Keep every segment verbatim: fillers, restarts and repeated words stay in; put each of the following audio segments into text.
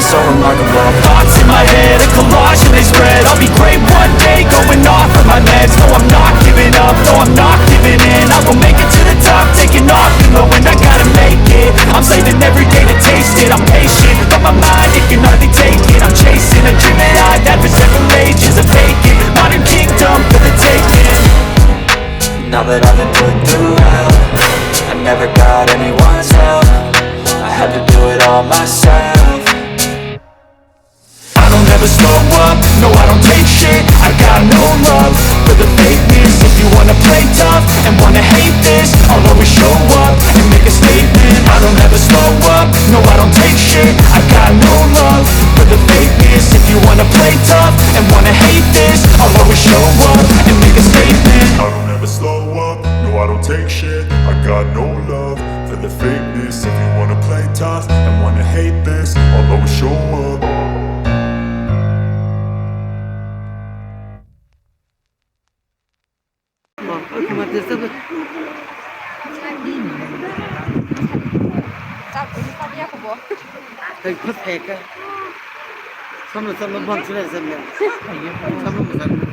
So remarkable. Thoughts in my head, a collage and they spread. I'll be great one day, going off of my meds. No, I'm not giving up, no, I'm not giving in. I will make it to the top, taking off, even when I gotta make it. I'm saving every day to taste it. I'm patient, but my mind, it can hardly take it. I'm chasing a dream that I've had for several ages. A vacant modern kingdom for the taking. Now that I've been put through hell, I never got anyone's help. I had to do it all myself. I don't ever slow up, no, I don't take shit. I got no love for the fakeness. If you wanna play tough and wanna hate this, I'll always show up and make a statement. I don't ever slow up, no, I don't take shit. I got no love for the fakeness. If you wanna play tough and wanna hate this, I'll always show up and make a statement. I don't ever slow up, no, I don't take shit. I got no love for the fakeness. If you wanna play tough and wanna hate this, I'll always show up. Samno, samno, bon, sila, samno. Samno, samno.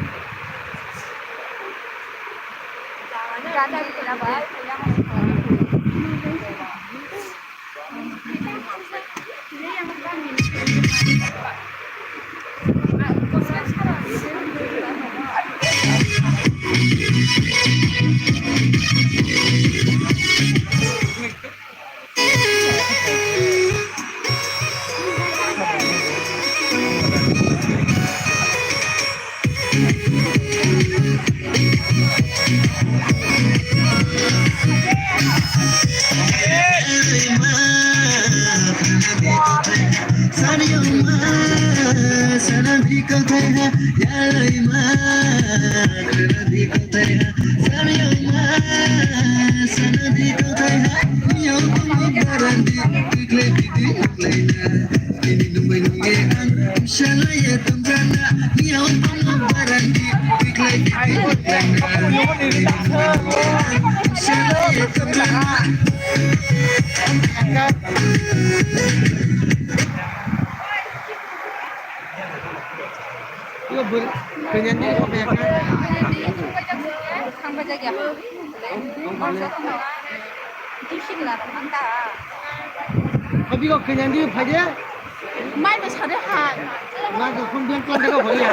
Yo, bul-, kanya ni ko be ka? Thang ba jagya. Abi ko kanya ni phaje? Mai ba sade ha. Mai ko phone bank ko daga bhaiya.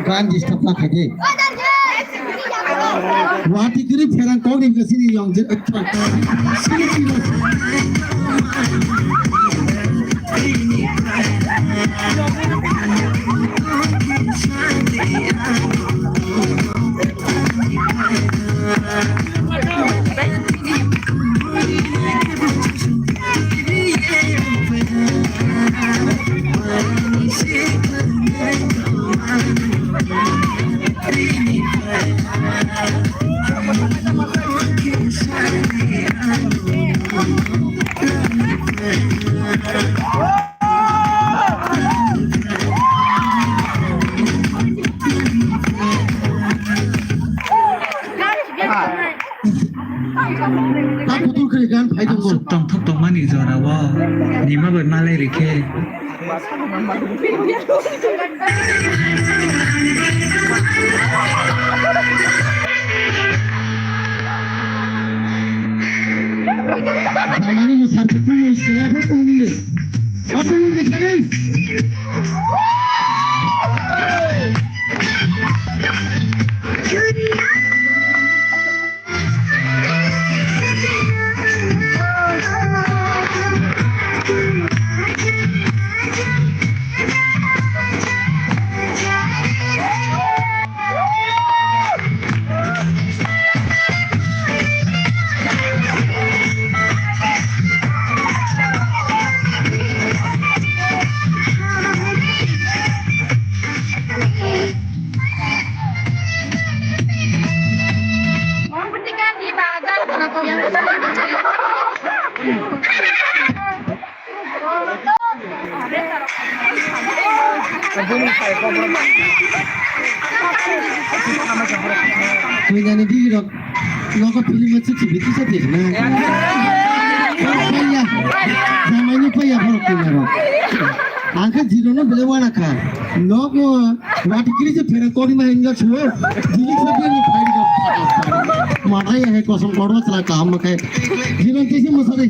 Gan disturb na khaide. Wati kiri pherang kok ni kasi ni yong je. Ta kutul kri gan phai tongo. Aswk tongthok tongmani jorao nima bai malai rikhe. Tamani musar kutul sila ko umle. Apa yang dicari? Kuinani bibirok nogo film o chuchi biti sa tiri na. Paya, jamai ni paya borok kuinaro. Angke zero no bele wana kha. Nogo wati kiri se phere kori ma hinga suo. Dili se bele ni phai ga. Mata ya he kosong korwa sala kaham ma khe. Zero tisi musari.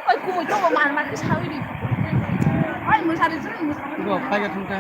Oi, kumui tongo, mar mar khe sawi di. Oi, musari, musari. Bo, phai ga thung kha.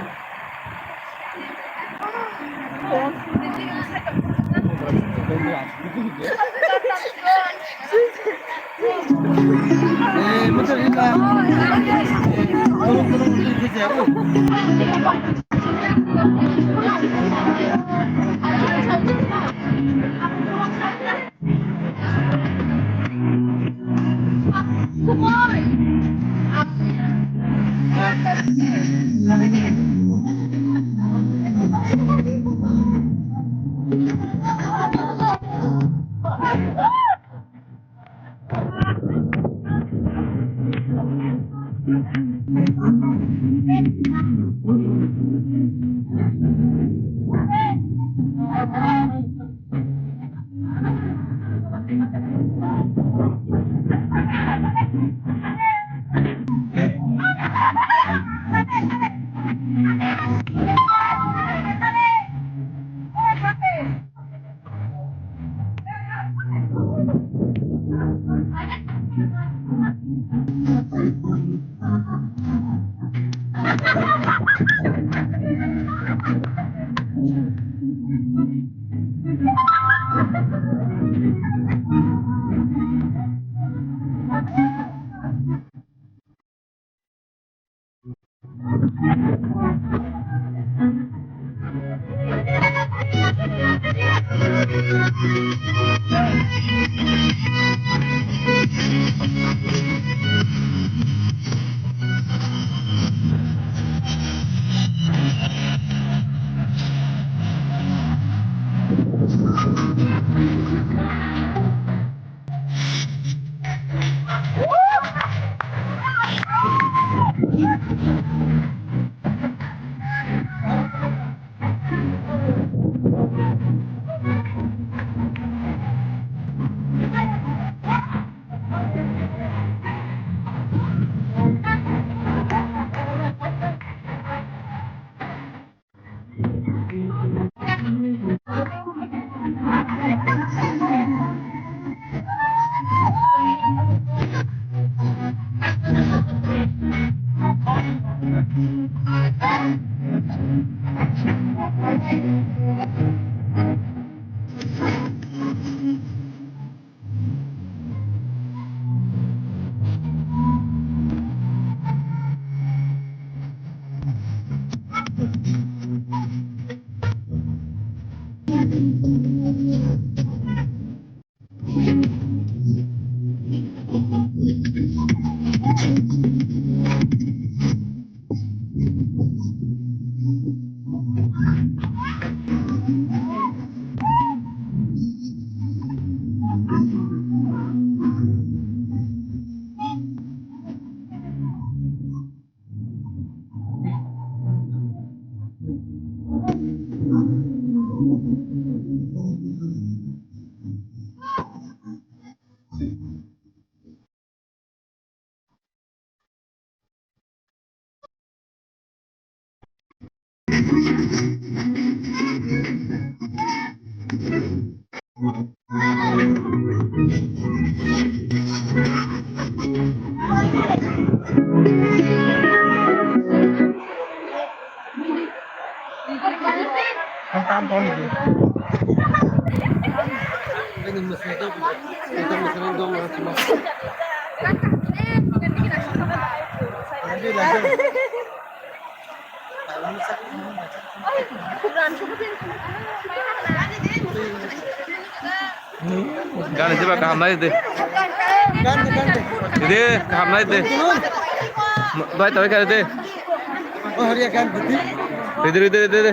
Gan diba kaham nai de. Gan de, gan de. Dede, kaham nai de. Doi tawi kha de. Oh, hariya gan de. Dede, dede, dede.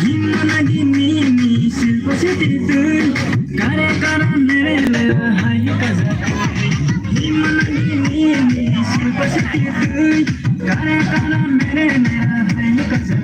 Himana gini ni silpa siti tui, kare kara mere mere hai kaza. Himana gini ni silpa siti tui, kare kara mere mere hai kaza.